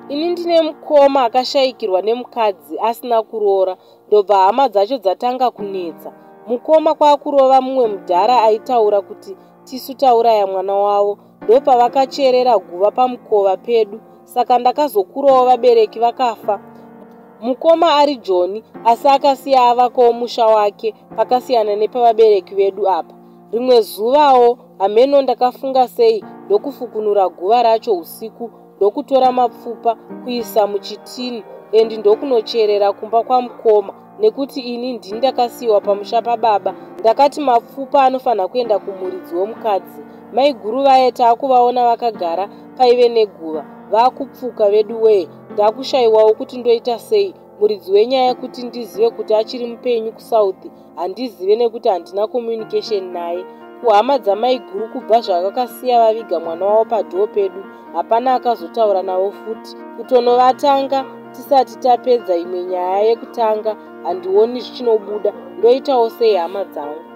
Ini ndine mukoma akashaikirwa nemukadzi asina kuroora ndobva hama dzacho dzatanga kunetsa. Mukoma kwakurova mumwe mudhara aitaura kuti tisu tauraya mwana wavo ndopavakacherera guva pamukova pedu saka ndakazokurawo vabereki vakafa. Mukoma ari Joni asi akasiya avakawo musha wake pakasiyana nepavabereki vedu apa. Rimwe zuvawo hameno ndakafunga sei ndokufukunura guva racho usiku ndokutora mapfupa kuisa muchitini and ndokunocherera kumba kwamukoma nekuti ini ndini ndakasiyiwa pamusha pababa ndakati mapfupa anofanira kuenda kumuridzi wemukadzi maiguru vaye taakuvaona vakagara paive neguva vakupfuka veduwee ndakushaiwawo kuti ndoita sei muridzi wenyaya kuti ndizive kuti achiri mupenyu kusouth handizive nekuti handina communication naye kuhama dzamaiguru kubva zvavakasiya vaviga mwana wavo padhoo pedu hapana akazotaura navo futi kutonovatanga tisati tapedza imwe nyaya yekutanga handioni zvichinobuda ndoitawo sei hama dzangu.